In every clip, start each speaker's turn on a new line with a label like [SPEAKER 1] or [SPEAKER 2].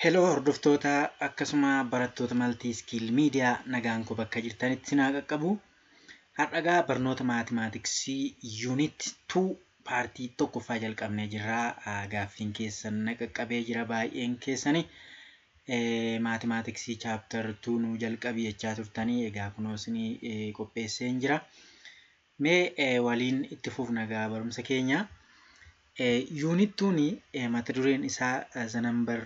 [SPEAKER 1] Hello hordoftoota akkasuma barattoota Multi Skill Media, nagaan koo bakka jirtanitti sinaa qaqqabu. Har'a egaa barnoota mathematicsii unit 2 partii tokkoffaa jalqabnee jirra. Gaaffiin keessan na qaqqabee jira, baay'een keessani. Mathematicsii chapter 2 nu jalqabi jechaa turtanii, egaa kunoo isinii qopheesseen jira. Mee waliin itti fufna egaa barumsa keenya. Unit 2 mata dureen isaa "The Number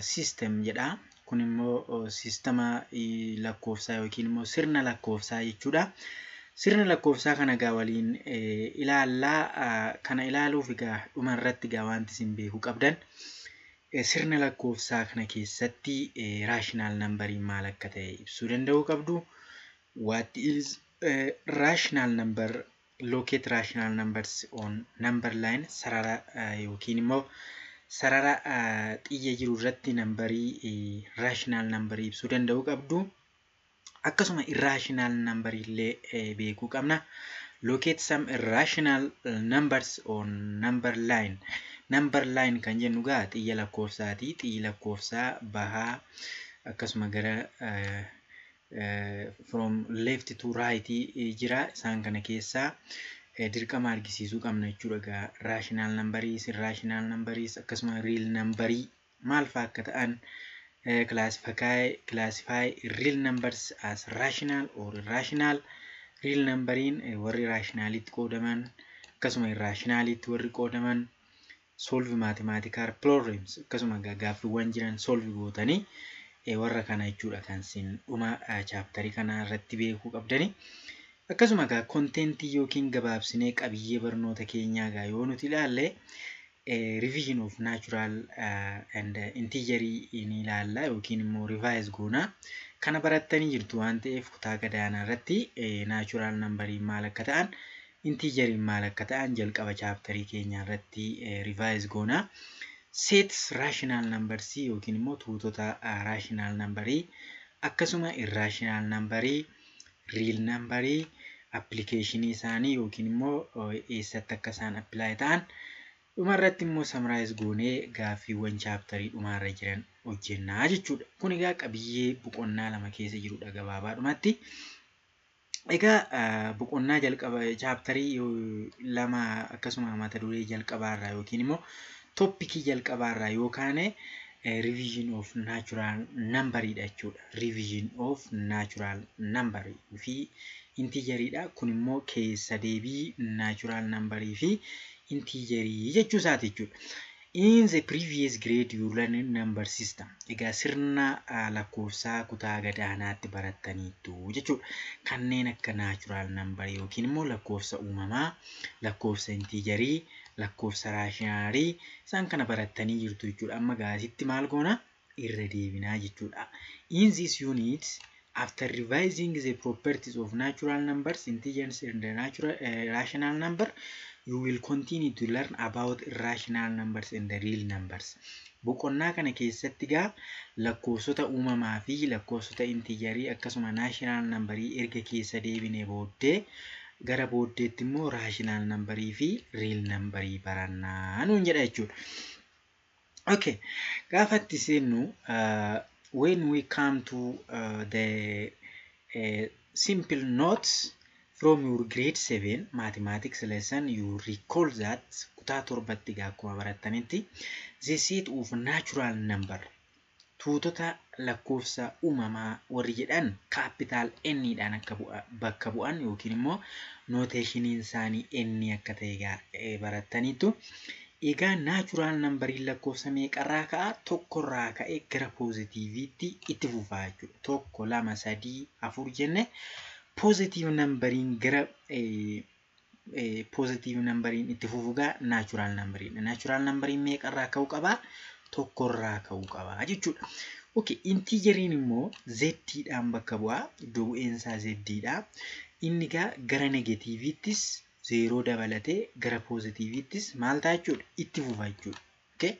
[SPEAKER 1] System" jedha. Kun immoo siistama lakkoofsaa yookiin immoo sirna lakkoofsaa jechuudha. Sirna lakkoofsaa kana egaa waliin ilaallaa. Kana ilaaluuf egaa dhuma irratti egaa wanti isin beekuu qabdan, sirna lakkoofsaa kana keessatti rational numberiin maal akka ta'e ibsuu danda'uu qabdu. What is rational number? Locate rational numbers on number line, sarara yookiin immoo sarara xiyya jiru irratti numberii, rational numberii ibsuu danda'uu qabdu. Akkasuma irrational numberii illee beekuu qabna. Locate some irrational numbers on number line. Number line kan jennu egaa xiyya lakkoofsaati. Xiyyi lakkoofsaa bahaa akkasuma gara from left to right jira. Isaan kana keessaa dirqama argisiisuu qabna jechuudha. Egaa rational numberiis, irrational numberiis, akkasuma real numberii maal fa'aa akka ta'an, classify real numbers as rational or irrational. Real numberiin warri rationalitti qoodaman, akkasuma irrationalitti warri qoodaman, solve mathematical problems, akkasuma gaaffiiwwan jiran solve gootanii warra kana jechuudha kan isin dhuma chapterii kana irratti beekuu qabdani. Akkasuma egaa contentii yookiin gabaabsinee qabiyyee barnoota keenyaa egaa yoo nuti ilaalle, revision of natural and integerii ni ilaalla yookiin immoo revise goona. Kana barattanii jirtu waan ta'eef, kutaa gadaanaa irratti natural numberiin maal akka ta'an, integeriin maal akka ta'an jalqaba chapterii keenyaa irratti revise goona. Sets rational numbers yookiin immoo tuutota rational numberii, akkasuma irrational numberii, real numberii, applicationii isaanii yookiin immoo eessatti akka isaan apply ta'an, dhumarratti immoo summarize goonee gaaffiiwwan chapterii dhumaarra jiran hojjennaa jechuudha. Kun egaa qabiyyee boqonnaa 2 keessa jirudha gabaabaadhumatti. Egaa boqonnaa jalqaba chapterii 2 akkasuma mata duree jalqabaarraa yookiin immoo topicii jalqabaarraa yoo kaane, revision of natural numberiidha jechuudha. Revision of natural number fi integeriidha. Kun immoo keessa deebii natural numberii fi integerii jechuu isaati jechuudha. In the previous grade you learned number system. Egaa sirna lakkoofsaa kutaa gadaanaatti barattaniittu jechuudha. Kanneen akka natural number yookiin immoo lakkoofsa uumamaa, lakkoofsa integerii, lakkoofsa rationalii, isaan kana barattanii jirtu jechuudha. Amma gaasitti maal goona? Irra deebinaa jechuudha. In this unit, after revising the properties of natural numbers, integers and the natural rational number, you will continue to learn about irrational numbers and the real numbers. Boqonnaa kana keessatti gaa lakkoofsota uumamaa fi lakkoofsota integerii akkasuma natural numberii erga keessa deebine booddee, gara booddeetti immoo rational numberii fi real numberii barannaa nuun jedha jechuudha. Okay, gaafa itti seennu, when we come to the simple notes from your grade 7 mathematics lesson, you recall that kutaa torbatti egaa akkuma barattanitti, the set of natural number, tuutota lakkoofsa uumamaa warri jedhan, capital N dhaan akka bakka bu'an yookiin immoo notationiin isaanii N akka ta'e barattaniitu. Egaa natural numberiin lakkoofsa meeqarraa ka'a? Tokkorraa ka'ee gara positiveitti itti fufaa jechuudha. Tokko, lama, sadii, afur jenne, positive numberiin gara positive numberiin itti fufu gaa natural numberiidha. Natural numberiin meeqarraa ka'uu qabaa? Tokkorraa ka'uu qabaa jechuudha. Okay, integeriin immoo Z'dhaan bakka bu'aa. Iddoo bu'eensaa Z'dha. Inni gaa gara negativeittis zeeroo dabalatee gara positiveittis maal ta'a jechuudha? Itti fufa jechuudha. Okay?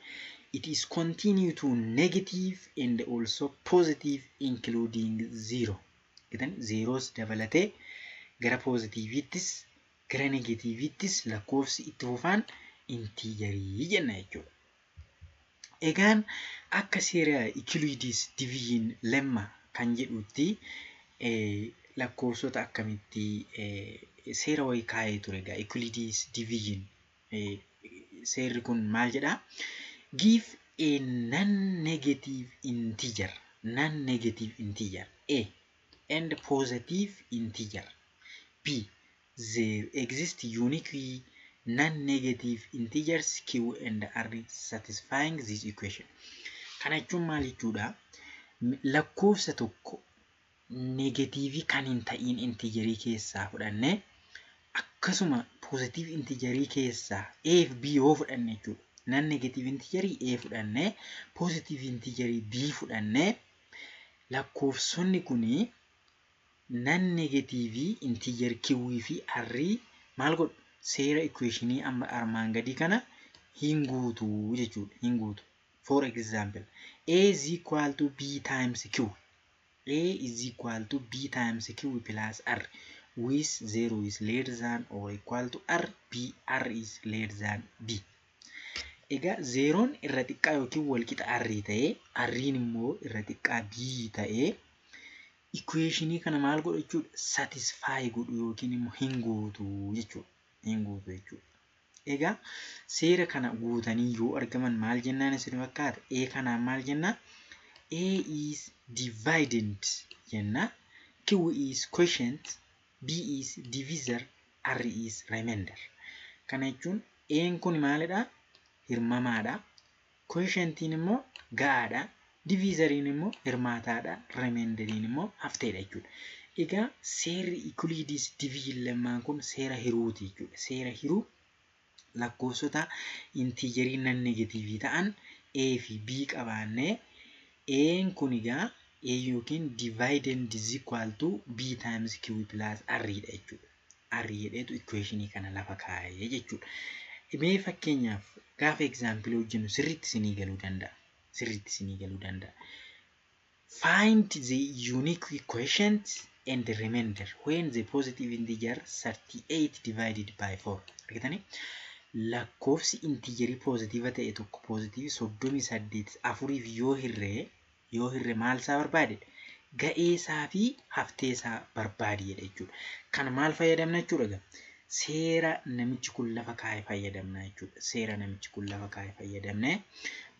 [SPEAKER 1] It is continue to negative and also positive including zero. Zeeroos dabalatee gara positiveittis gara negativeittis lakkoofsi itti fufaan integerii jenna jechuudha. Egaan akka seera Euclid's division lemma kan jedhutti lakkoofsota akkamitti seera wayii kaa'ee ture egaa Euclid's division seerri kun maal jedhaa? Give a non-negative integer, non-negative integer A and positive integer B. There exist uniquely non-negative integers Q and R satisfying this equation. Kana jechuun maal jechuudha? Lakkoofsa tokko negatiivii kan hin ta'iin integerii keessaa fudhannee akkasuma positive integerii keessaa A fi B yoo fudhanne jechuudha. Non negative integerii A fudhannee positive integerii B fudhannee, lakkoofsonni kunii non negative integer Q fi R maal godhu? Seera equationii amma armaan gadii kana hin guutu jechuudha. Hin guutu. For example, A is equal to B times Q. A is equal to B times Q plus R with 0 is less than or equal to R, B, R is less than B. Egaa zeeroon irra xiqqaa yookiin walqixa R ta'ee, R'n immoo irra xiqqaa B ta'ee, equationii kana maal godhu jechuudha? Satisfy godhu yookiin immoo hin guutu jechuudha. Hin guutu jechuudha. Egaa seera kana guutanii yoo argaman maal jennaan isin fakkaata? A kanaan maal jennaan? A is dividend jenna. Q is quotient, B is divisor, R is remainder. Kana jechuun A'n kun maalidha? Hirmamaadha. Quotientiin immoo ga'aadha. Divisoriin immoo hirmaataadha. Remainderiin immoo hafteedha jechuudha. Egaa seerri Euclid's division lemmaan kun seera hiruuti jechuudha. Seera hiruu lakkoofsota integerii non negatiivii ta'an A fi B qabaannee, A'n kun egaa A yookiin dividend is equal to B times Q plus R dha jechuudha. R jedheetu equationii kana lafa kaa'ee jechuudha. Mee fakkeenyaaf gaafa example hojjennu sirriitti isinii galuu danda'a. Sirriitti isinii galuu danda'a. Find the unique quotient and the remainder when the positive integer 38 divided by 4. Argitanii? Lakkoofsi integerii positive ta'e tokko positive 38 afuriif yoo hirree maal isaa barbaadedha? Ga'ee isaa fi haftee isaa barbaadi jedha jechuudha. Kana maal fayyadamna jechuudha egaa? Seera namichi kun lafa kaa'e fayyadamna jechuudha. Seera namichi kun lafa kaa'e fayyadamnee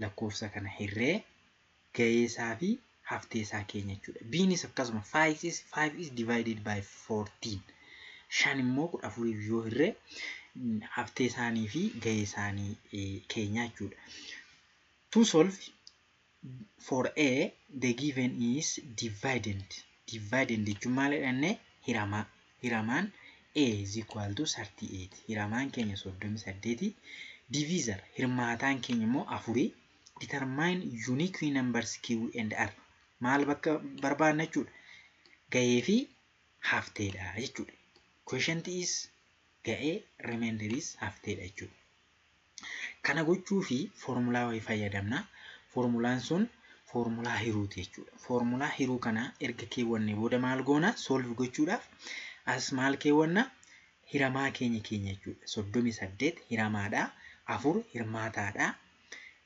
[SPEAKER 1] lakkoofsa kana hirree ga'ee isaa fi haftee isaa keenya jechuudha. B'nis akkasuma 5 is divided by 14. Shan immoo 14f yoo hirree haftee isaanii fi ga'ee isaanii keenya jechuudha. To solve for A, the given is dividend. Dividend jechuun maal jedhanne? Hiramaa. Hiramaan A is equal to 38. Hiramaan keenya 38. Divisor, hirmaataan keenya immoo afurii. Determine unique numbers Q and R. Maal bakka barbaanna jechuudha? Ga'ee fi hafteedha jechuudha. Quotient is ga'ee, remainder is hafteedha jechuudha. Kana gochuu fi foormulaa wayii fayyadamna. Foormulaan sun foormulaa hiruuti jechuudha. Foormulaa hiruu kana erga keewwannee booda maal goona? Solve gochuudhaaf as maal keewwanna? Hiramaa keenya keenya jechuudha. 38 hiramaadha. Afur hirmaataadha.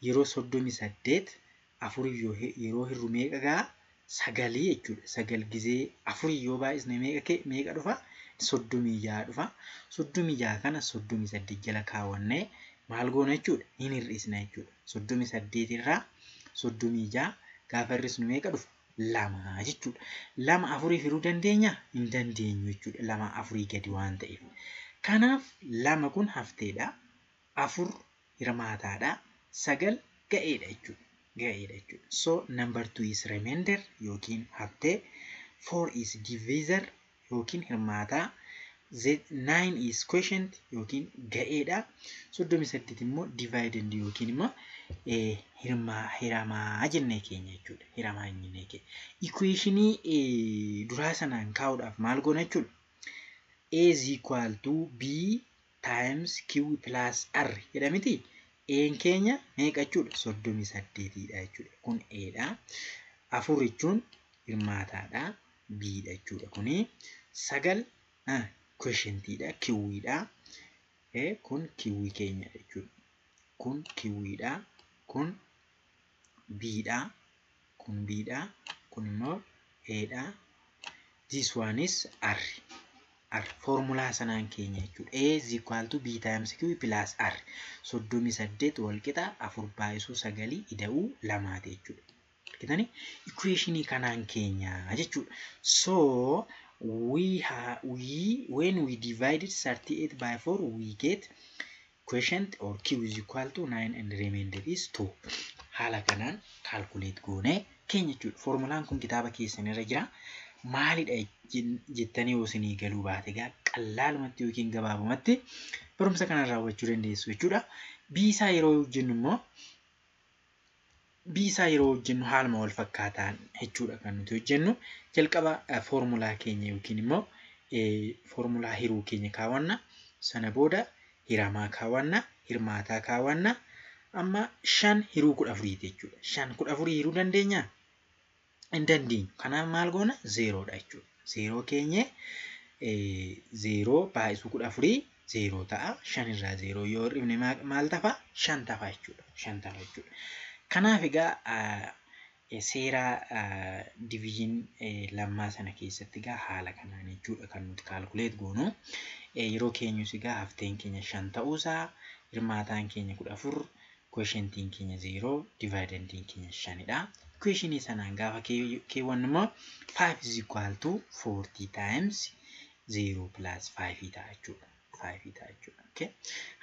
[SPEAKER 1] Yeroo 38 afurii yeroo hirru meeqa ga'a? Sagalii jechuudha. Sagal gizee afurii yoo baay'isne meeqa dhufa? 36 dhufa. 36 kana 38 jala kaawwannee maal goona jechuudha? Hin hir'isna jechuudha. 38 irraa 36 gaafa hir'isnu meeqa dhufa? Lama jechuudha. Lama afuriif hiruu dandeenyaa? Hin dandeenyu jechuudha. Lama afurii gadi waan ta'eef. Kanaaf lama kun hafteedha. Afur hirmaataadha. Sagal ga'eedha jechuudha. Ga'eedha jechuudha. So number two is remainder yookiin haftee. Four is divisor yookiin hirmaataa. Nine is quotient yookiin ga'eedha. 38 immoo dividend yookiin immoo hiramaa jennee keenya jechuudha. Hiramaa jennee keenya. Equationii duraa sanaan kaa'uudhaaf maal goona jechuudha? A is equal to B times Q plus R jedhamiti. A'n keenya meeqa jechuudha? 38dha jechuudha. Kun A dha. Afur jechuun hirmaataadha. B dha jechuudha. Kuni sagal quotientiidha. Q dha. Kun Q keenya jechuudha. Kun Q dha. Kun B dha. Kun B dha. Kun immoo A dha. This one is R. R foormulaa sanaan keenya jechuudha. A is equal to B times Q plus R. 38 wal qixa 4 baay'isuu 9 ida'uu 2 jechuudha. Argitanii? Equationii kanaan keenya jechuudha. So we ha we when we divided 38 by 4, we get quotient or Q is equal to 9 and remainder is 2. Haala kanaan calculate goonee keenya jechuudha. Foormulaan kun kitaaba keessan irra jira. Maalidha jettanii yoo isinii galuu baate egaa qallaalumatti yookiin gabaabumatti barumsa kana raawwachuu dandeessu jechuudha. Biisaa yeroo hojjennu immoo, biisaa yeroo hojjennu haaluma wal fakkaataan jechuudha kan nuti hojjennu. Jalqaba foormulaa keenya yookiin immoo foormulaa hiruu keenya kaawwanna. Sana booda hiramaa kaawwanna, hirmaataa kaawwanna. Amma 5 hiruu 14ti jechuudha. 5 14 hiruu dandeenyaa? Hin dandeenyu. Kanaaf maal goona? Zeeroodha jechuudha. Zeeroo keenye 0 baay'isuu 14 0 ta'a. 5 irraa 0 yoo hir'ifne maal tafa? 5 tafa jechuudha. 5 tafa jechuudha. Kanaaf egaa seera division lammaa sana keessatti egaa haala kanaan jechuudha kan nuti calculate goonu. Yeroo keenyus egaa hafteen keenya 5 ta'uusaa, hirmaataan keenya 14, quotientiin keenya 0, dividentiin keenya 5dha. Equationii sanaan gaafa keewwannu immoo 5 is equal to 40 times 0 plus 5 ta'a jechuudha. 5 ta'a jechuudha. Okay.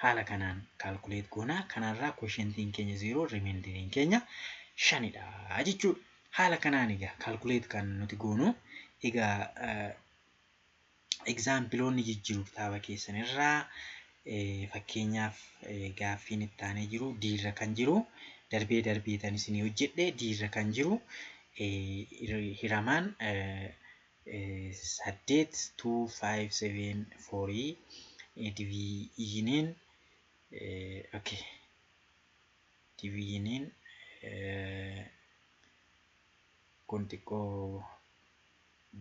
[SPEAKER 1] Haala kanaan calculate goona. Kanarraa quotientiin keenya 0, remainderiin keenya 5dha jechuudha. Haala kanaan egaa calculate kan nuti goonu. Egaa exampleoonni jijjiiru kitaaba keessan irraa, fakkeenyaaf gaaffiin itti aanee jiru diirra kan jiru darbee darbee tan isinii hojjedhe, diirra kan jiru hiramaan 8 2 5 7 4, divisioniin, okay, divisioniin kun xiqqoo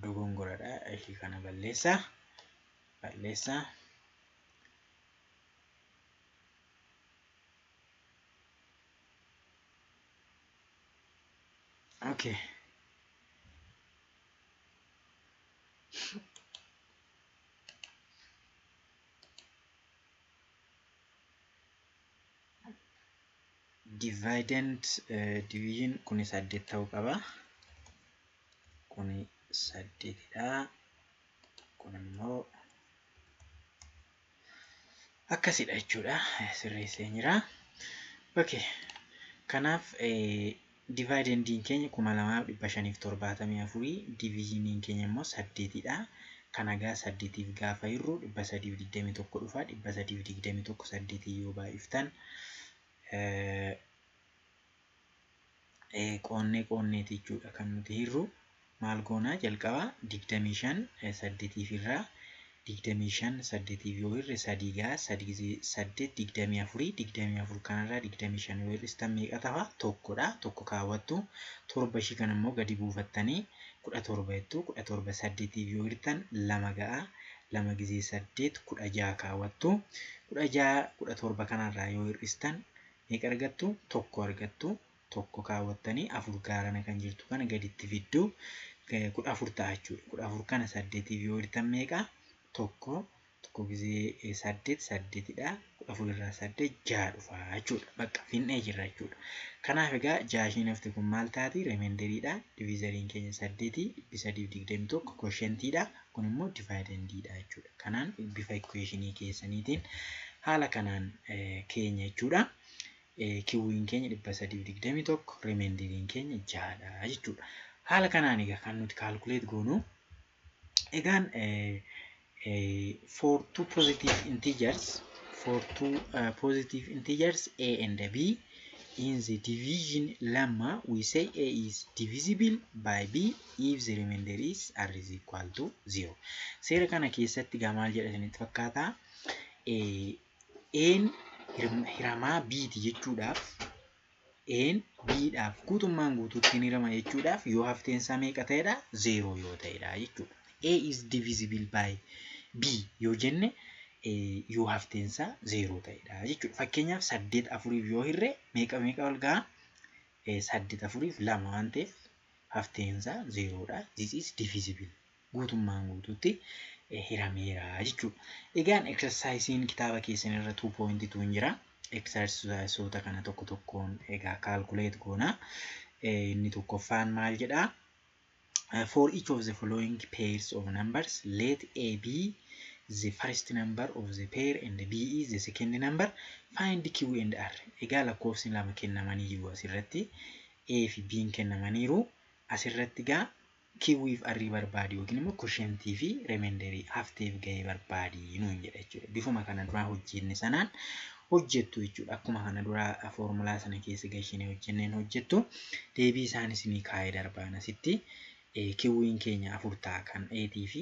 [SPEAKER 1] dogongoradha. Ishii kana balleessa balleessa. Okay. Dividend, division kuni 8 ta'uu qaba. Kuni 8dha. Kun immoo akkasidha jechuudha. Sirreessee jira. Okay. Kanaaf dividendiin keenya 2574, divisioniin keenya immoo 8dha. Kana egaa 8f gaafa hirru 321 dhufa. 321 8 yoo baay'iftan, qoonnee qoonneeti jechuudha kan nuti hirru. Maal goonaa? Jalqaba 25 8f irraa, 25 8f yoo hirre 3 gaa, 3 8 24, 24 kanarraa 25 yoo hir'istan meeqa tafa? Tokkodha. Tokko kaawwattu. 7 ishii kana immoo gadi buufattanii 17 jettu. 17 8f yoo hirtan 2 ga'a. 2 gizee 8 16 kaawwattu. 16 17 kanarraa yoo hir'istan meeqa argattu? Tokko argattu. Tokko kaawwattanii 4 gaarana kan jirtu kana gaditti fiddu, 14 ta'a jechuudha. 14 kana 8f yoo hirtan meeqa? Tokko. Tokko gizee 8 8dha. 14 irraa 8 6 dhufa jechuudha. Bakka finnee jirra jechuudha. Kanaaf egaa 6 ishiin hafte kun maal taati? Remainderiidha. Divisoriin keenya 8, 321 quotientiidha. Kun immoo dividendiidha jechuudha. Kanaan bifa equationii keessaniitiin haala kanaan keenya jechuudha. Q'n keenya 321, remainderiin keenya 6dha jechuudha. Haala kanaan egaa kan nuti calculate goonu. Egaan for two positive integers, for two positive integers a and b in the division lemma, we say a is divisible by b if the remainder is r is equal to 0. Seera kana keessatti egaa maal jedha isinitti fakkaata? A'n hiramaa b'ti jechuudhaaf, a'n b'dhaaf guutummaan guutuutti ni hirama jechuudhaaf, yoo hafteen isaa meeqa ta'edha? 0 yoo ta'edha jechuudha. A is divisible by b yoo jenne yoo hafteen isaa 0 ta'edha jechuudha. Fakkeenyaaf 8 4f yoo hirre meeqa meeqa wal ga'a? 8 afuriif 2 waan ta'eef hafteensaa 0dha. This is divisible. Guutummaan guutuutti hirameera jechuudha. Egaan exercisiin kitaaba keessan irra 2.2 jira. Exercisoota kana tokko tokkoon egaa calculate goona. Inni tokkoffaan maal jedhaa? For each of the following pairs of numbers, let A be the first number of the pair and B is the second number. Find Q and R. Egaa lakkoofsi lama kennamanii jiru asirratti. A fi B kennamaniiru. Asirratti egaa Q fi R barbaadi yookiin immoo quotientii fi remainderii, hafteef gahee barbaadi nuun jedha jechuudha. Bifuma kana duraa hojjenne sanaan hojjettu jechuudha. Akkuma kana duraa foormulaa sana keessa gashinee hojjenneen hojjettu. Deebii isaanis ni kaa'ee darbaan asitti. Q'n keenya 4 ta'a kan A'tii fi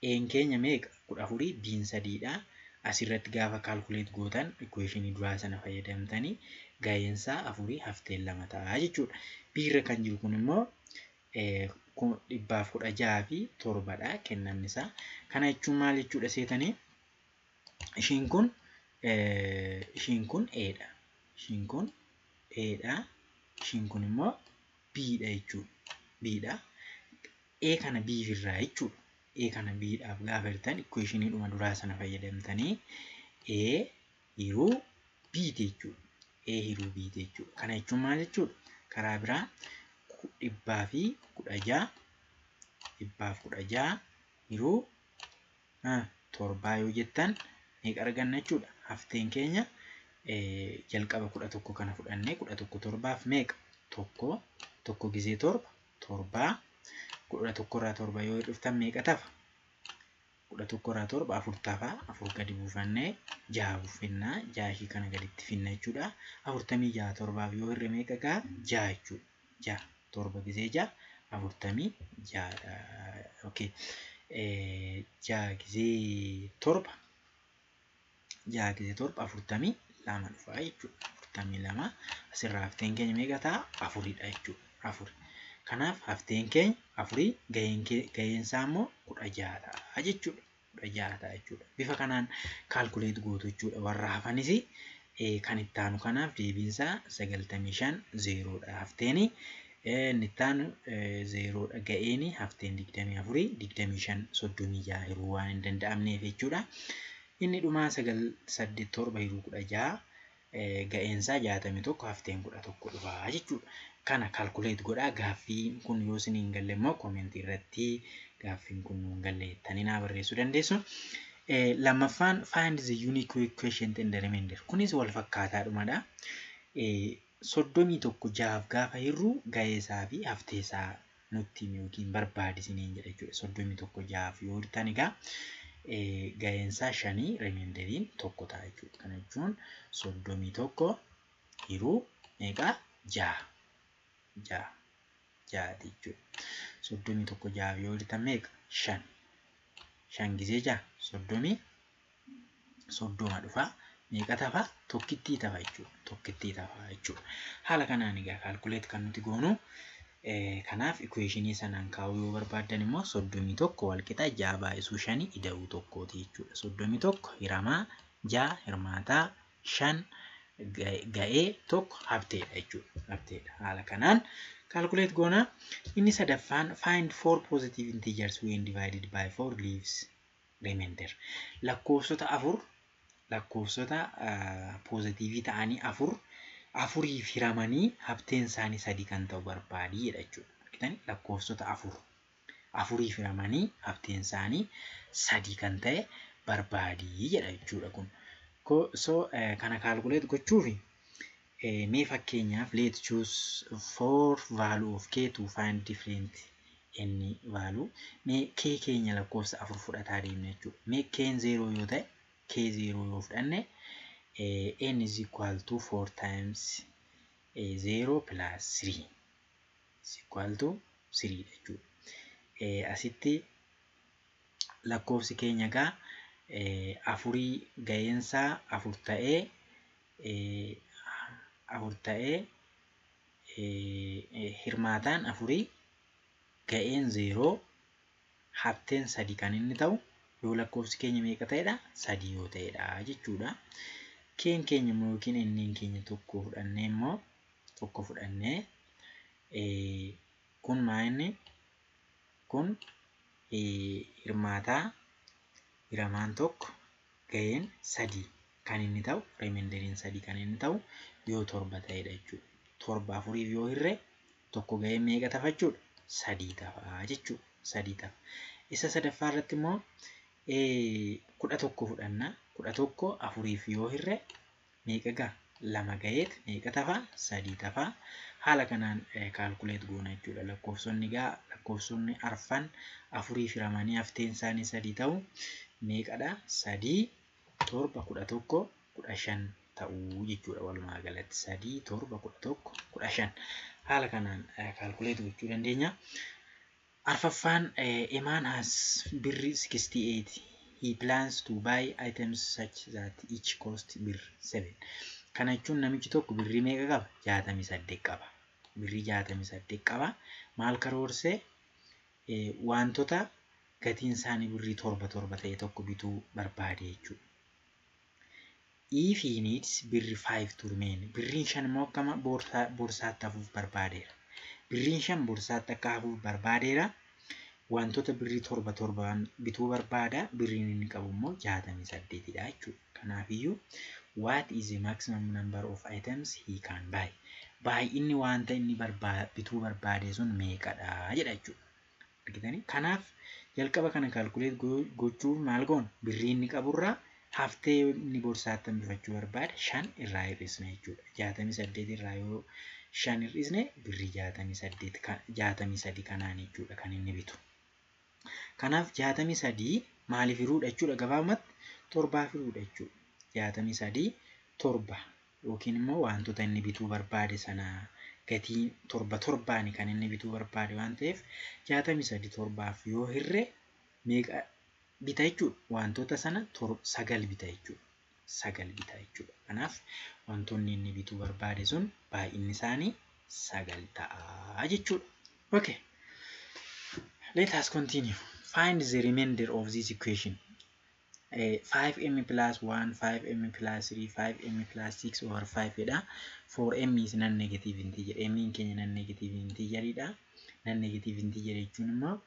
[SPEAKER 1] A'n keenya meeqa? 14, B'n 3dha. Asirratti gaafa calculate gootan equationii duraa sana fayyadamtanii gaheensaa 4, hafteen 2 ta'a jechuudha. B irra kan jiru kun immoo 116 fi 7dha kennamni isaa. Kana jechuun maal jechuudha seetanii? Ishiin kun A'dha. Ishiin kun A'dha. Ishiin kun immoo B'dha jechuudha. B'dha. A kana B irraa jechuudha. A kana B'dhaaf gaafa hirtan equationii dhuma duraa sana fayyadamtanii A hiruu B jechuudha. A hiruu B jechuudha. Kana jechuun maal jechuudha? Karaa biraa 116, 116 hiruu 7 yoo jettan meeqa arganna jechuudha? Hafteen keenya jalqaba 11 kana fudhannee, 11 torbaaf meeqa? 1, 1 gizee 7 7. 11 irraa 7 yoo hir'iftan meeqa tafa? 11 irraa 7 4 tafa. 4 gadi buufannee 6 buufannaa, 6 ishii kana gaditti finna jechuudha. 46 torbaaf yoo hirre meeqa ga'a? 6 jechuudha. 6, 7 gizee 6 46dha. Okay. 6 gizee 7, 6 gizee 7 42 dhufa jechuudha. 42 asirraa hafteen keenya meeqa ta'a? 4dha jechuudha. 4. Kanaaf hafteen keenya 4, gaheen isaa immoo 16 ta'a jechuudha. 16 ta'a jechuudha. Bifa kanaan calculate gootu jechuudha. Warra hafanis kan itti aanu kanaaf deebiinsaa 95, 0dha hafteeni. Inni itti aanu 0dha ga'eeni, hafteen 24, 25 36 hiruu waan hin danda'amneef jechuudha. Inni dhumaa 9 8 7 hiruu 16, ga'eensaa 61, hafteen 11 dhufa jechuudha. Kana calculate godhaa. Gaaffiin kun yoo isin hin galle immoo commentii irratti "Gaaffiin kun nu hin galle" jettanii naa barreessuu dandeessu. Lammaffaan find the unique quotient and the remainder. Kunis wal fakkaataadhumadha. 31 jahaaf gaafa hirru ga'eesaa fi hafteesaa nutti himi yookiin barbaadi isiniin jedha jechuudha. 31 jahaaf yoo hirtan egaa ga'eensaa 5, remainderiin 1 ta'a jechuudha. Kana jechuun 31 hiruu meeqaa? Jaha. Jaha. Jahati jechuudha. 31 jahaaf yoo hirtan meeqa? 5. 5 gizee 6 30 dhufa. Meeqa tafa? Tokkittii tafa jechuudha. Tokkittii tafa jechuudha. Haala kanaan egaa calculate kan nuti goonu. Kanaaf equationii sanaan kaa'uu yoo barbaaddan immoo 31 walqixa ja'a baay'isuu shanii ida'uu tokkooti jechuudha. 31 hiramaa ja'a, hirmaataa 5, ga'ee 1, hafteedha jechuudha. Hafteedha. Haala kanaan calculate goona. Inni sadaffaan find four positive integers when divided by four leaves remainder. Lakkoofsota afur, lakkoofsota positiveii ta'anii afur afuriif hiramanii hafteen isaanii 3 kan ta'u barbaadii jedha jechuudha. Argitanii, lakkoofsota afur afuriif hiramanii hafteen isaanii 3 kan ta'e barbaadii jedha jechuudha kun. So kana calculate gochuufi mee fakkeenyaaf let choose four value of k to find different n value. Mee k keenya lakkoofsa afur fudhataa deemna jechuudha. Mee k'n 0 yoo ta'e, k 0 yoo fudhanne, n is equal to 4 times 0 plus 3 is equal to 3 jechuudha. Asitti lakkoofsi keenya egaa afurii, ga'eensaa 4 ta'ee, 4 ta'ee, hirmaataan afurii, ga'een 0, hafteen 3 kan inni ta'u yoo lakkoofsi keenya meeqa ta'edha? 3 yoo ta'edha jechuudha. K'n keenya immoo yookiin n'n keenya 1 fudhannee immoo Tokko fudhannee kun maa inni kun hirmaataa hiramaan tokko ga'een sadii kan inni ta'u, remainderiin sadii kan inni ta'u yoo torba ta'edha jechuudha. Torba afuriif yoo hirre tokko ga'een meeqa tafa jechuudha? Sadii tafa jechuudha. Sadii tafa. Isa sadaffaa irratti immoo 11 fudhanna. 11 afuriif yoo hirre meeqa ga'a? Lama ga'eet meeqa tafa? Sadii tafa. Haala kanaan calculate goona jechuudha. Lakkoofsonni gaa lakkoofsonni arfan afuriif hiramanii hafteen isaanii sadii ta'u meeqadha? Sadii, torba, 11, 15 ta'uu jechuudha walumaa galatti. Sadii, torba, 11, 15. Haala kanaan calculate gochuu dandeenya. Arfaffaan, a man has birri 68. He plans to buy items such that each cost birr 7. Kana jechuun namichi tokko birrii meeqa qaba? 68 qaba. Birrii 68 qaba. Maal karoorsee? Wantoota gatiin isaanii birrii torba torba ta'e tokko bituu barbaade jechuudha. If he needs birri 5 to remain. Birriin 5 immoo akkama boorsaatti hafuuf barbaadeera. Birriin 5 boorsaatti akka hafuuf barbaadeera. Wantoota birrii torba torbaan bituu barbaada. Birriin inni qabu immoo 68dha jechuudha. Kanaafiyyuu, what is the maximum number of items he can buy? Baay'inni wanta inni bituu barbaade sun meeqadha jedha jechuudha. Argitanii? Kanaaf jalqaba kana calculate gochuuf maal goona? Birrii inni qaburraa haftee inni boorsaatti hambifachuu barbaade shan irraa hir'isna jechuudha. 68 irraa yoo shan hir'isne birrii 68, 63 kanaan jechuudha kan inni bitu. Kanaaf 63 maaliif hiruudha jechuudha? Gabaabumatti torbaaf hiruudha jechuudha. 63 torba yookiin immoo wantoota inni bituu barbaade sana gatii torba torbaani kan inni bituu barbaade waan ta'eef, 63 torbaaf yoo hirre meeqa bita jechuudha? Wantoota sana sagal bita jechuudha. Sagal bita jechuudha. Kanaaf wantoonni inni bituu barbaade sun baay'inni isaanii sagal ta'a jechuudha. Okay. Let us continue. Find the remainder of this equation. 5m plus 1, 5m plus 3, 5m plus 6 over 5 jedha. 4m is non-negative integer. M keenya non-negative integer dha. Non-negative integer jechuun immoo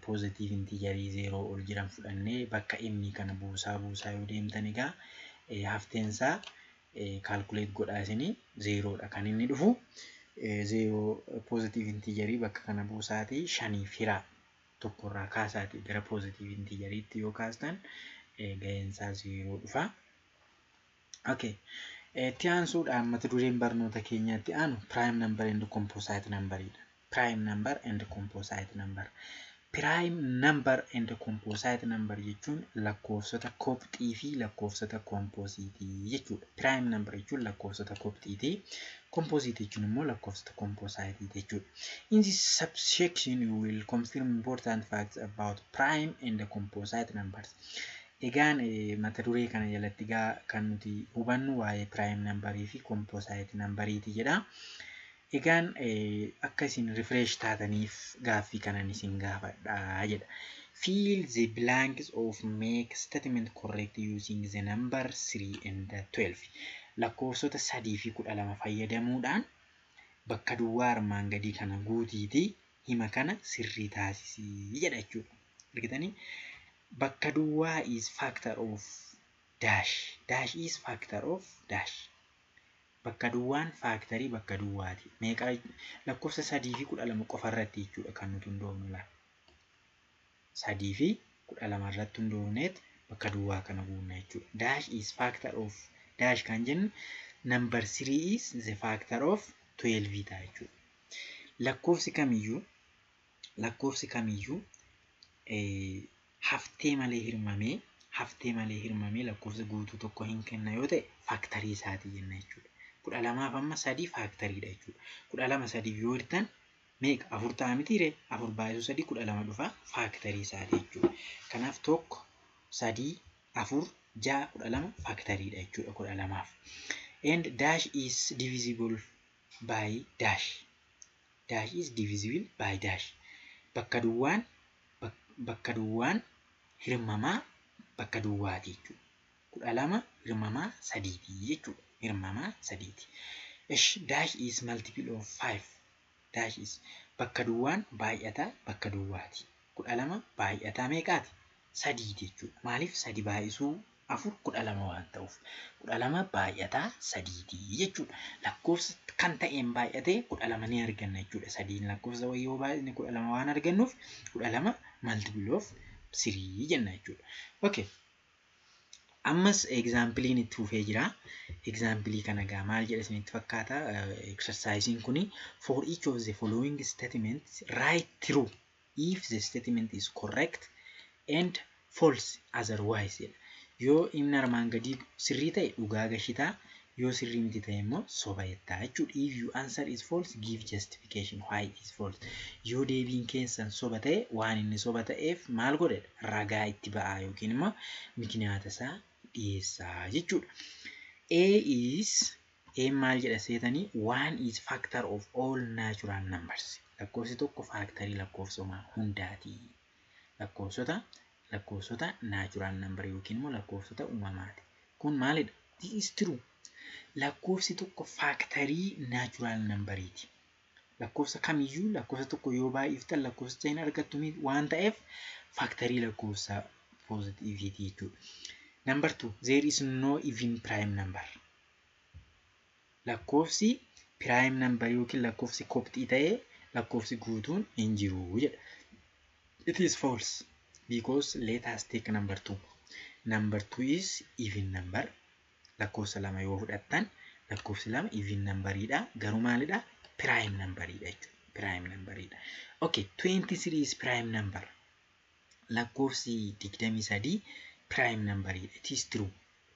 [SPEAKER 1] positive integer 0 ol jiran fudhannee bakka m kana buusaa buusaa yoo deemtan egaa hafteensaa calculate godhaa isinii 0dha kan inni dhufu. 0 positive integer bakka kana buusaatii shaniif hiraa, tokkorraa kaasaatii gara positive integeriitti yoo kaastan ga'eensaa 0 dhufa. Okay. Itti aansuudhaan mata dureen barnoota keenyaatti aanu prime number and composite numberidha. Prime number and composite number. Prime number and composite number jechuun lakkoofsota kopxii fi lakkoofsota kompoosiitii jechuudha. Prime number jechuun lakkoofsota kopxiiti. Composite jechuun immoo lakkoofsota kompoosaayitii jechuudha. In this subsection, you will confirm important facts about prime and composite numbers. Egaan mata duree kana jalatti egaa kan nuti hubannu waa'ee prime numberii fi composite numberiiti jedha. Egaan akka isin refresh taataniif gaaffii kanan isin gaafadha jedha. Fill the blanks of make statement correct using the number 3 and 12. Lakkoofsota 3 fi 12 fayyadamuudhaan bakka duwwaa armaan gadii kana guutiitii hima kana sirrii taasisii jedha jechuudha. Argitanii? Bakka duwwaa is factor of dash. Dash is factor of dash. Bakka duwwaan factorii bakka duwwaati. Meeqa? Lakkoofsa 3 fi 12 qofa irratti jechuudha kan nuti hundoofnu laala. 3 fi 12 irratti hundoofneet bakka duwwaa kana guunna jechuudha. Dash is factor of dash kan jennu number 3 is the factor of 12 ta'a jechuudha. Lakkoofsi kamiyyuu haftee malee hirmamee lakkoofsa guutuu tokko hin kenna yoo ta'e factorii isaatii jenna jechuudha. 12f amma sadii factoriidha jechuudha. 12 sadiif yoo hirtan meeqa? Afur ta'a mitiiree? Afur baay'isuu sadii 12 dhufa, factorii isaatii jechuudha. Kanaaf tokko, sadii, afur, ja'a, 12 factoriidha jechuudha 12f. And dash is divisible by dash. Dash is divisible by dash. Bakka duwwaan hirmamaa bakka duwwaati jechuudha. 12 hirmamaa sadiiti jechuudha. Hirmamaa sadiiti. Ish, dash is multiple of 5. Dash is bakka duwwaan baay'ataa bakka duwwaati. 12 baay'ataa meeqaati? Sadiiti jechuudha. Maaliif? Sadi baay'isuu afur 12 waan ta'uuf. 12 baay'ataa sadiiti jechuudha. Lakkoofsa kan ta'een baay'atee 12 ni arganna jechuudha. Sadiin lakkoofsa wayii yoo baay'isne 12 waan argannuuf, 12 multiple of 3 jenna jechuudha. Okay. Ammas exampleiin itti fufee jira. Exampleii kana gaa maal jedha isinitti fakkaata? Exerciseiin kuni, for each of the following statements, write true if the statement is correct and false otherwise jedha. Yoo inni armaan gadii sirrii ta'e dhugaa gashitaa, yoo sirrii miti ta'e immoo soba jettaa jechuudha. If you answer is false, give justification why it is false. Yoo deebiin keessan soba ta'e, waan inni soba ta'eef maal godhedha? Ragaa itti ba'aa yookiin immoo mikinaata isaa dhiyeessaa jechuudha. A is, A maal jedha seetanii? One is factor of all natural numbers. Lakkoofsi tokko factorii lakkoofsoma hundaati. Lakkoofsota natural number yookiin immoo lakkoofsota uumamaati. Kun maalidha? This is true. Lakkoofsi tokko factorii natural numberiiti. Lakkoofsa kamiyyuu lakkoofsa tokko yoo baay'iftan lakkoofsicha hin argattu waan ta'eef, factorii lakkoofsa positiveiiti jechuudha. Number two, there is no even prime number. Lakkoofsi prime number yookiin lakkoofsi kopxii ta'ee lakkoofsi guutuun hin jiru jedha. It is false because let us take number two. Number two is even number. Lakkoofsa lama yoo fudhattan, lakkoofsi lama even numberiidha. Garuu maalidha? Prime numberiidha jechuudha. Prime numberiidha. Okay, 23 is prime number. Lakkoofsi 23 prime numberiidha. It is true.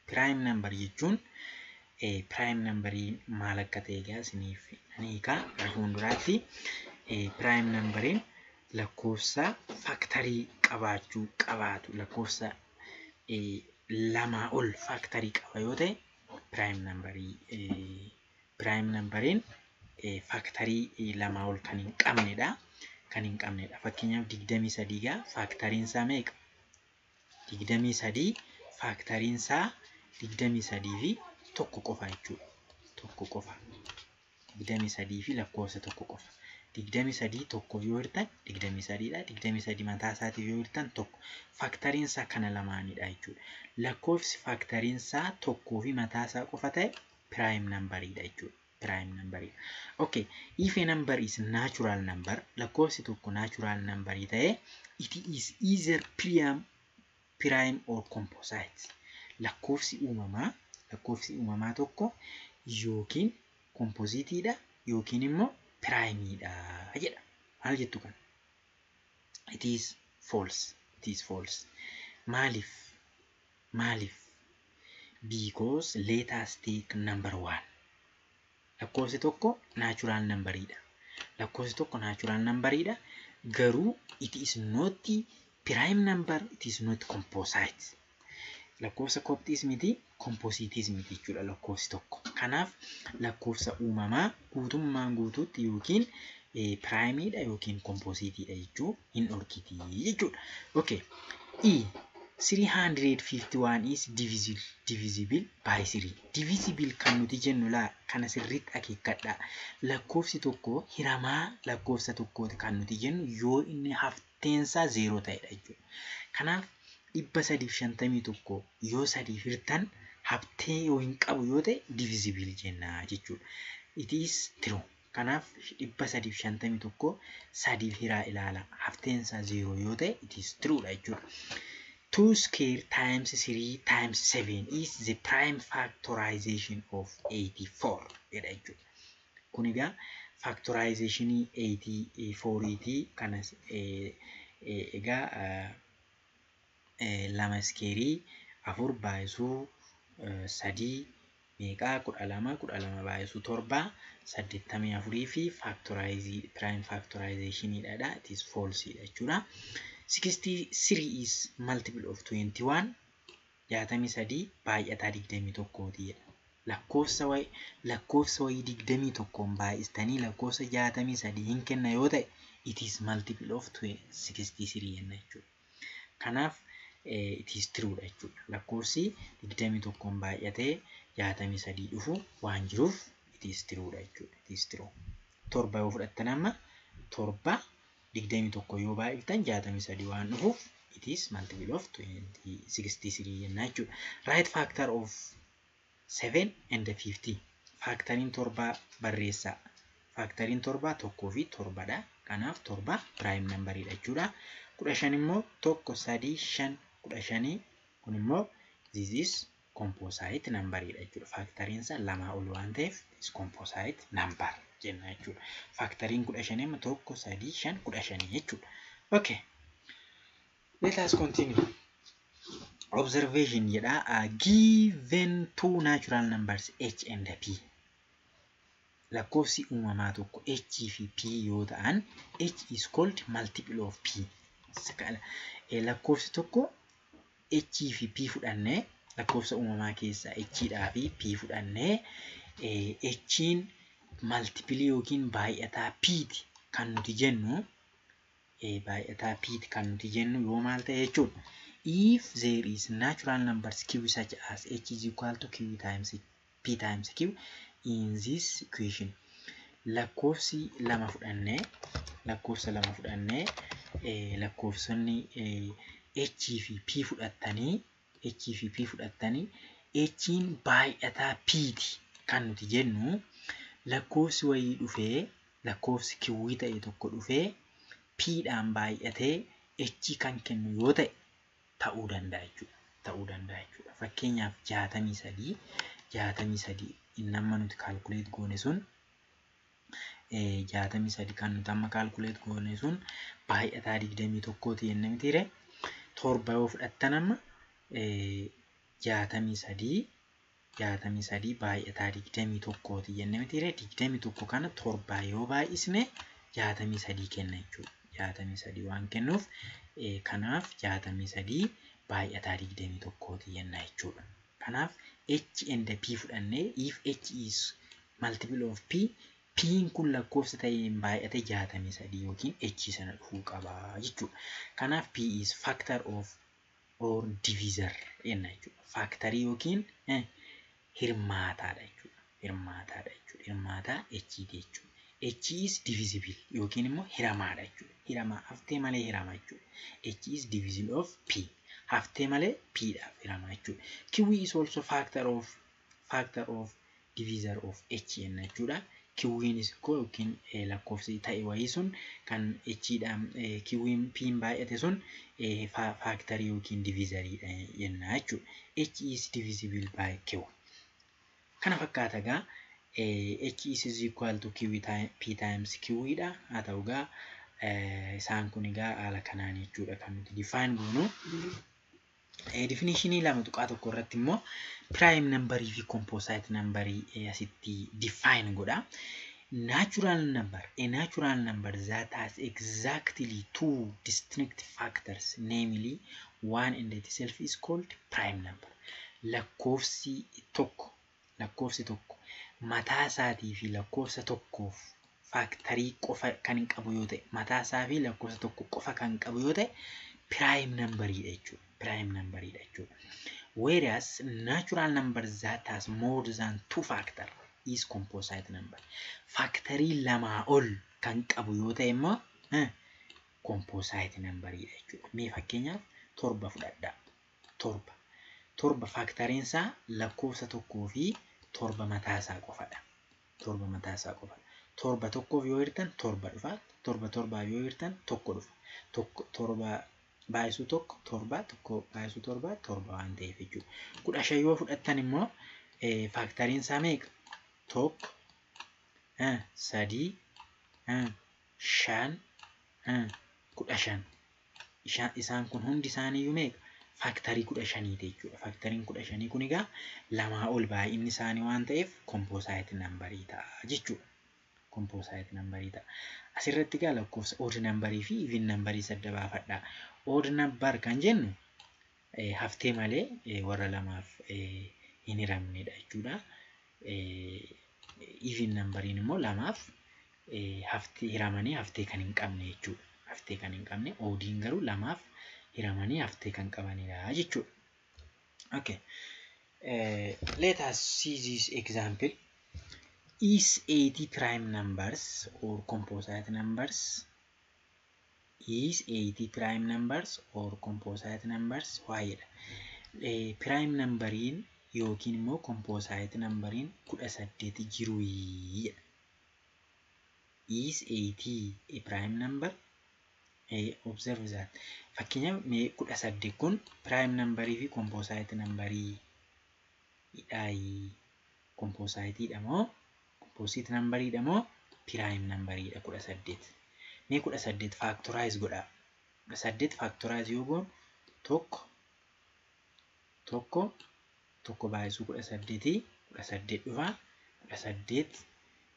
[SPEAKER 1] Prime number jechuun, prime numberii maal akka ta'e egaa isiniif nan hiikaa gara fuulduraatti. Prime numberiin lakkoofsa factorii qabaachuu qabaatu, lakkoofsa lamaa ol factorii qaba yoo ta'e, prime numberii, prime numberiin factorii lamaa ol kan hin qabnedha. Kan hin qabnedha. Fakkeenyaaf, 23 gaa factoriin isaa meeqa? 23 factoriin isaa 23 fi tokko qofa jechuudha. Tokko qofa. 23 fi lakkoofsa tokko qofa. 23 tokkoof yoo hirtan 23dha. 23 mataa isaatiif yoo hirtan tokko. Factoriin isaa kana lamaanidha jechuudha. Lakkoofsi factoriin isaa tokkoo fi mataa isaa qofa ta'e prime numberiidha jechuudha. Prime numberiidha. Okay, if a number is natural number, lakkoofsi tokko natural numberii ta'e, it is either prime or composite. Lakkoofsi uumamaa tokko yookiin compositeiidha yookiin immoo primeiidha jedha. Maal jettu kana? It is false. It is false. Maaliif? Maaliif? Because let us take number one. Lakkoofsi tokko natural numberiidha. Lakkoofsi tokko natural numberiidha. Garuu it is not prime number, it is not composite. Lakkoofsa kopxiis miti, compositeiis miti jechuudha lakkoofsi tokko. Kanaaf lakkoofsa uumamaa guutummaan guutuutti yookiin primeiidha yookiin compositeiidha jechuu hin dhorkiti jechuudha. Okay. E, 351 is divisible by 3. Divisible kan nuti jennu laa kana sirriitti akeekkadhaa. Lakkoofsi tokko hiramaa lakkoofsa tokkooti kan nuti jennu yoo inni hafteensaa zeeroo ta'edha jechuudha. Kanaaf 351 yoo sadiif hirtan haftee yoo hin qabu yoo ta'e, divisible jenna jechuudha. It is true. Kanaaf 351 sadiif hiraa ilaala. Hafteensaa zeeroo yoo ta'e, it is true dha jechuudha. 2 square times 3 times 7 is the prime factorization of 84 jedha jechuudha. Kun egaa factorizationii 84ti. Kanas egaa lama squareii afur baay'isuu sadii meeqaa? 12. 12 baay'isuu torba 84 fi factorizeii prime factorizationiidha. It is false jechuudha. 63 is multiple of 21. 63 baay'ataa 21ti jedha. Lakkoofsa wayii 21n baay'istanii lakkoofsa 63 hin kenna yoo ta'e, it is multiple of 63 jenna jechuudha. Kanaaf it is true dha jechuudha. Lakkoofsi 21n baay'atee 63 dhufu waan jiruuf It is true dha jechuudha. It is true. 7 yoo fudhattan amma 7 21 yoo baay'iftan 63 waan dhufuuf, it is multiple of 63 jenna jechuudha. Right factor of 7 and 50. Factoriin 7 barreessaa. Factoriin 7 tokkoo fi torbadha. Kanaaf 7 prime numberiidha jechuudha. 15 immoo 1, 3, 5, 15 kun immoo this is composite numberiidha jechuudha. Factoriin isaa lamaa ol waan ta'eef is composite number jenna jechuudha. Factoriin 15 immoo 1, 3, 5, 15 jechuudha. Okay. Let us continue. Observation jedha. Given two natural numbers h and p. Lakkoofsi uumamaa tokko h fi p yoo ta'an, h is called multiple of p. Lakkoofsi tokko h fi p fudhannee, lakkoofsa uumamaa keessaa h dhaa fi p fudhannee, h'n multiple yookiin baay'ataa p ti kan nuti jennu, baay'ataa p ti kan nuti jennu yoo maal ta'e jechuudha. If there is natural numbers q such as h is equal to q times p times q in this equation. Lakkoofsi lama fudhannee, lakkoofsa lama fudhannee, lakkoofsonni h fi p fudhattanii, h fi p fudhattanii, h'n baay'ataa p ti kan nuti jennu, lakkoofsi wayii dhufee, lakkoofsi q ta'e tokko dhufee p dhaan baay'atee h kan kennu yoo ta'e ta'uu danda'a jechuudha. Ta'uu danda'a jechuudha. Fakkeenyaaf 63, 63 inni amma nuti calculate goone sun, 63 kan nuti amma calculate goone sun baay'ataa 21ti jenne mitiire? 7 yoo fudhattan amma 63, 63 baay'ataa 21ti jenne mitiire? 21 kana 7 yoo baay'isne 63 kenna jechuudha. 63 waan kennuuf, kanaaf 63 baay'ataa 21ti jenna jechuudha. Kanaaf h and p fudhannee, if h is multiple of p, p'n kun lakkoofsa ta'een baay'ate 63 yookiin h sana dhufuu qaba jechuudha. Kanaaf p is factor of or divisor jenna jechuudha. Factorii yookiin hirmaataadha jechuudha. Hirmaataadha jechuudha. Hirmaataa h jechuudha. H is divisible yookiin immoo hiramaadha jechuudha. Hiramaa, haftee malee hirama jechuudha. H is divisible of p. Haftee malee p dhaaf hirama jechuudha. Q is also factor of divisor of h jenna jechuudha. Q'nis yookiin lakkoofsi ta'e wayii sun kan h dhaan q'n p'n baay'ate sun factorii yookiin divisoriidha jenna jechuudha. H is divisible by q. Kana fakkaata egaa, h is equal to q p times q dha. Haa ta'u egaa, isaan kun egaa haala kanaan jechuudha kan nuti define goonu. Definitionii 2.1 irratti immoo prime numberii fi composite numberii asitti define godha. Natural number, a natural number that has exactly two distinct factors, namely one and itself, is called prime number. Lakkoofsi tokko mataa isaatii fi lakkoofsa tokkoof factorii qofa kan qabu yoo ta'e, mataa isaa fi lakkoofsa tokko qofa kan qabu yoo ta'e, prime numberiidha jechuudha. Prime numberiidha jechuudha. Whereas natural number that has more than two factor is composite number. Factorii lamaa ol kan qabu yoo ta'e immoo composite numberiidha jechuudha. Mee fakkeenyaaf 7 fudhadhaa. 7. 7 factoriin isaa lakkoofsa tokkoo fi 7 mataa isaa qofadha. 7 mataa isaa qofadha. 7 tokkoof yoo hirtan 7 dhufa. 7 torbaaf yoo hirtan tokko dhufa. Tokko 7 baay'isuu 1 7, 1 baay'isuu 7 7 waan ta'eef jechuudha. 15 yoo fudhattan immoo factoriin isaa meeqa? 1, 3, 5, 15. Isaan kun hundi isaaniiyyuu meeqa? Factorii 15ti jechuudha. Factoriin 15 kun egaa lamaa ol baay'inni isaanii waan ta'eef composite numberii ta'a jechuudha. Composite numberii ta'a. Asirratti egaa lakkoofsa odd numberii fi even numberii adda baafadhaa. Odd number kan jennu haftee malee warra lamaaf hin hiramnedha jechuudha. Even numberiin immoo lamaaf haftee hiramanii haftee kan hin qabne jechuudha. Haftee kan hin qabne, oddiin garuu lamaaf hiramanii haftee kan qabanidha jechuudha. Okay. Let us see this example. Is 80 prime numbers or composite numbers? Is 80 prime numbers or composite numbers? Waa'eedha. Prime numberiin yookiin immoo composite numberiin 18 jiru jedha. Is 80 a prime number? Observe that. Fakkeenyaaf, mee 18 kun prime numberii fi composite numberii dhaayi. Compositeidha moo, composite numberiidha moo, prime numberiidha 18? Mee 18 factorize godhaa. 18 factorize yoo goonu, tokko, tokko, tokko baay'isuu 18 18 dhufaa. 18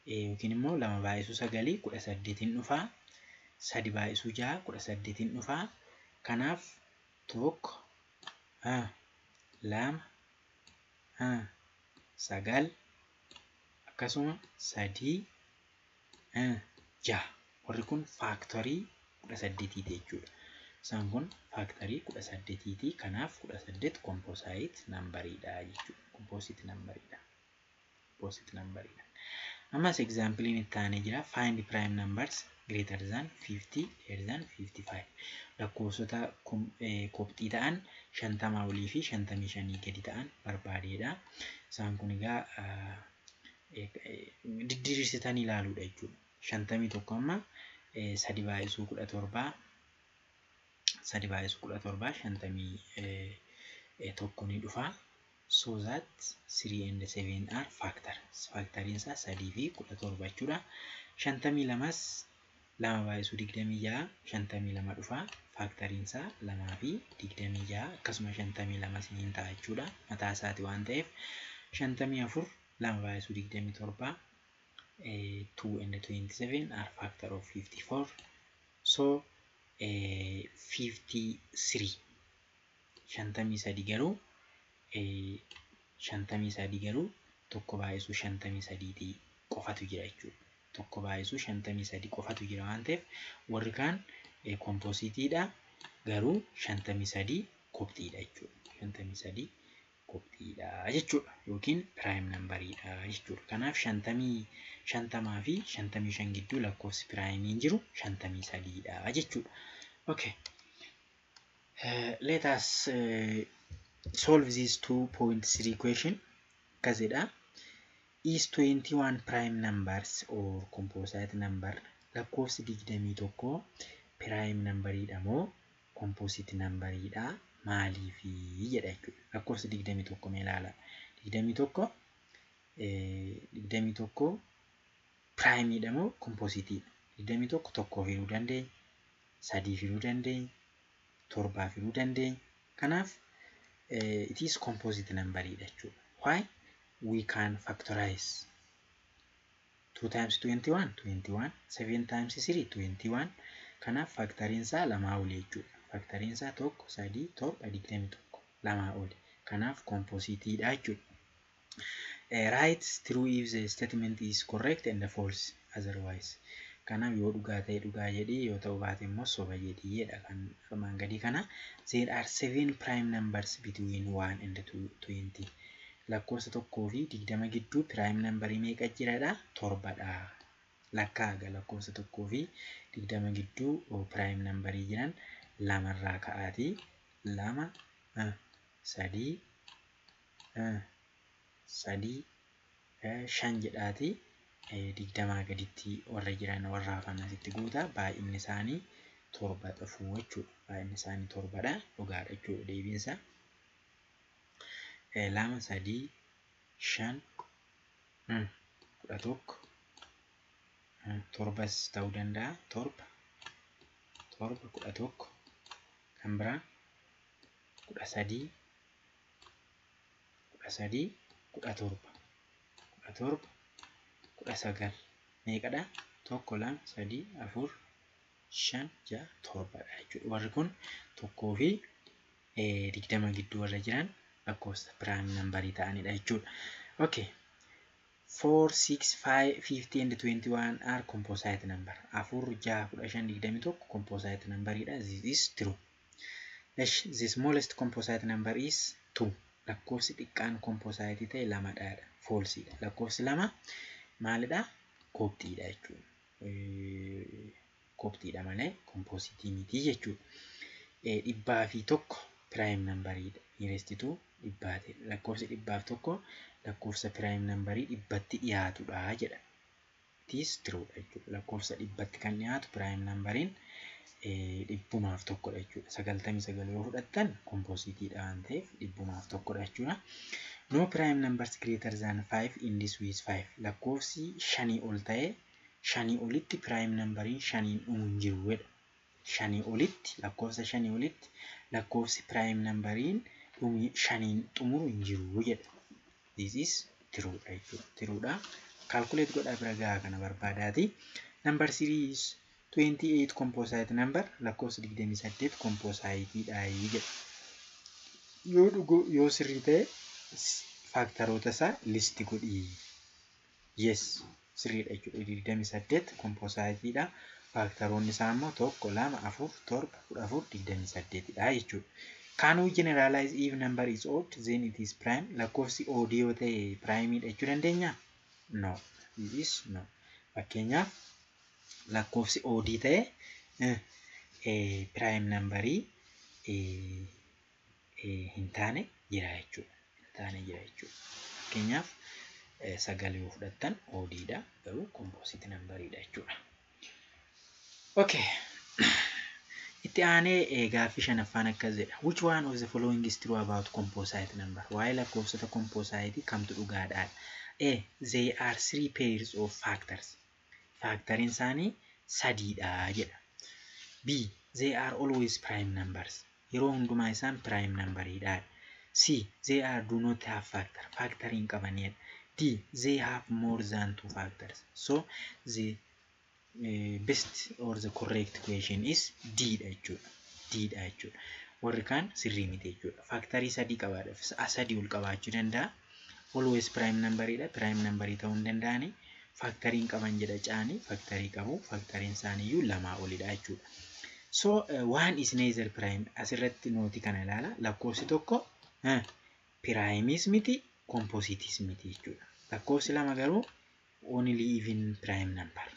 [SPEAKER 1] yookiin immoo lama baay'isuu sagalii 18n dhufaa. Sadi baay'isuu jaha 18n dhufaa. Kanaaf tokko, lama, sagal, akkasuma sadii, jaha. Warri kun factorii 18ti jechuudha. Isaan kun factorii 18ti. Kanaaf 18 composite numberiidha jechuudha. Composite numberiidha. Composite numberiidha. Ammas exampleiin itti aanee jira. Find prime numbers greater than 50, less than 55. Lakkoofsota kopxii ta'an 50 olii fi 55 gadi ta'an barbaadeedha. Isaan kun egaa didiriirsitanii ilaaluudha jechuudha. 51 amma sadi baay'isuu 17, sadi baay'isuu 17 51 ni dhufa. So that 3 and 7 are factor. Factoriin isaa sadii fi 17 jechuudha. 52s lama baay'isuu 26 52 dhufa. Factoriin isaa lamaa fi 26, akkasuma 52s ni ta'a jechuudha. Mataa isaati waan ta'eef. 54 lama baay'isuu 27, 2 and 27 are factor of 54. So 53, 53 garuu, 53 garuu tokko baay'isuu 53 qofatu jira jechuudha. Tokko baay'isuu 53 qofatu jira waan ta'eef, warri kaan compositeiidha, garuu 53 kopxiidha jechuudha. 53 kopxiidha jechuudha yookiin prime numberiidha jechuudha. Kanaaf 50 fi 55 gidduu lakkoofsi primeiin jiru 53dha jechuudha. Okay. Let us solve this 2.3 question. Akkas jedha. Is 21 prime numbers or composite number? Lakkoofsi 21 prime numberiidha moo composite numberiidha, maaliifi jedha jechuudha. Lakkoofsi 21 mee ilaala. 21, 21 primeiidha moo compositeiidha? 21 tokkoof hiruu dandeenya, sadiif hiruu dandeenya, torbaaf hiruu dandeenya. Kanaaf it is composite numberiidha jechuudha. Why? We can factorize. 2 times 21, 21, 7 times 3, 21. Kanaaf factoriin isaa lamaa oli jechuudha. Factoriin isaa tokko, sadii, torba, 21, lamaa oli. Kanaaf compositeiidha jechuudha. Write true if the statement is correct and false otherwise. Kanaaf yoo dhugaa ta'e dhugaa jedhii, yoo ta'uu baate immoo soba jedhii jedha kan armaan gadii kana. There are seven prime numbers between 1 and 20. Lakkoofsa tokkoo fi 20 gidduu prime numberii meeqa jiradha? Torbadha. Lakkaa'a, lakkoofsa tokkoo fi 20 gidduu prime numberii jiran lamarraa ka'aatii, lama, sadii, sadii, shan jedhaatii 20 gaditti warra jiran warra hafan asitti guutaa, baay'inni isaanii torba dhufuu jechuudha. Baay'inni isaanii torbadha. Dhugaadha jechuudha deebiinsa. Lama, sadii, shan, 11, torbas ta'uu danda'a. Torba, torba, 11, kan biraa 13, 13, 17, 17, 19, meeqadha? Tokko, lama, sadii, afur, shan, ja'a, torbadha jechuudha. Warri kun tokkoo fi 20 gidduu warra jiran lakkoofsa prime numberii ta'anidha jechuudha. Okay. 4, 6, 5, 15 and 21 are composite number. Afur, jaha, 15, 21 composite numberidha. This is true. The smallest composite number is 2. Lakkoofsi xiqqaan composite ta'e lamadha. Falseidha. Lakkoofsi lama maalidha? Koopxiidha jechuudha. Koopxiidha malee composite miti jechuudha. 101 prime numberiidha. Nearest to dhibbaati. Lakkoofsi 101 lakkoofsa prime numberii dhibbatti dhiyaatudha jedha. It is true jechuudha. Lakkoofsa dhibbatti kan dhiyaatu prime numberiin 101dha jechuudha. 99 yoo fudhattan compositeiidha waan ta'eef 101dha jechuudha. No prime numbers greater than 5 ends with 5. Lakkoofsi shanii ol ta'e, shanii olitti prime numberiin shaniin dhumu hin jiru jedha. Shanii olitti, lakkoofsa shanii olitti lakkoofsi prime numberiin shaniin xumuru hin jiru jedha. This is true dha jechuudha. True dha. Calculate godhaa bira gahaa kana barbaadaati. Number 3 is 28 composite number, lakkoofsa 28 composite dha jedha. Yoo dhuguu yoo sirrii ta'e factoroota isaa list godhii. Yes, sirriidha jechuudha. 28 composite dha. Factoroonni isaa immoo tokko, lama, afur, torba, 14, 28dha jechuudha. Can we generalize if number is odd, then it is prime? Lakkoofsi odd yoo ta'e prime dha jechuu dandeenyaa? No. This is no. Fakkeenyaaf, lakkoofsi odd ta'e prime numberii hin taane jira jechuudha. Hin taane jira jechuudha. Fakkeenyaaf, sagal yoo fudhattan oddiidha, garuu composite numberiidha jechuudha. Okay. Itti aanee gaaffii shanaffaan akkas jedha. Which one of the following is true about composite number? Waa'ee lakkoofsota composite kamtu dhugaadha? A. They are three pairs of factors. Factoriin isaanii sadiidha jedha. B. They are always prime numbers. Yeroo hundumaa isaan prime numberiidha. C. They are do not have factor. Factorii hin qabanidha. D. They have more than two factors. So the best or the correct question is D dha jechuudha. D dha jechuudha. Warri kaan sirrii miti jechuudha. Factorii sadii qabaadha. Sadii ol qabaachuu danda'a. Always prime numberiidha. Prime numberii ta'uu hin danda'ani. Factorii hin qaban jedha caanii. Factorii qabu. Factoriin isaaniiyyuu lamaa olidha jechuudha. So one is neither prime, asirratti note kana ilaala. Lakkoofsi tokko primeis miti, compositeis miti jechuudha. Lakkoofsi lama garuu only even prime number.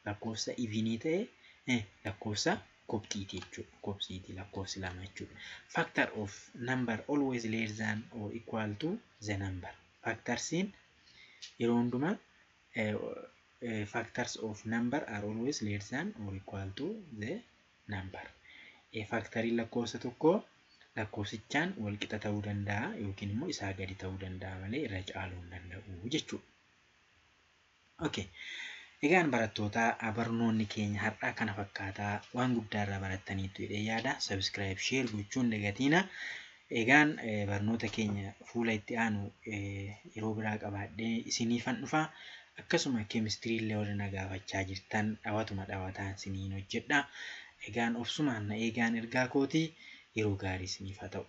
[SPEAKER 1] Lakkoofsa evenii ta'e lakkoofsa kobxiiti jechuudha. Kobxiiti lakkoofsi lama jechuudha. Factor of number always less than or equal to the number. Factorsiin yeroo hundumaa, factors of number are always less than or equal to the number. Factoriin lakkoofsa tokkoo lakkoofsichaan wal qixa ta'uu danda'a yookiin immoo isaa gadi ta'uu danda'a malee irra caaluu hin danda'u jechuudha. Okay. Egaan barattoota, barnoonni keenya har'aa kana fakkaataa, waan guddaa irraa barattaniitu jedhee yaada. Subscribe, share gochuun dagatiina. Egaan barnoota keenya fuula itti aanu yeroo biraa qabaadhee isiniifan dhufa. Akkasuma chemistry illee warri na gaafachaa jirtan dhawatuma dhawataan isiniin hojjedha. Egaan obsumaan na eegaan ergaa kootii, yeroo gaarii isiniif haa ta'u.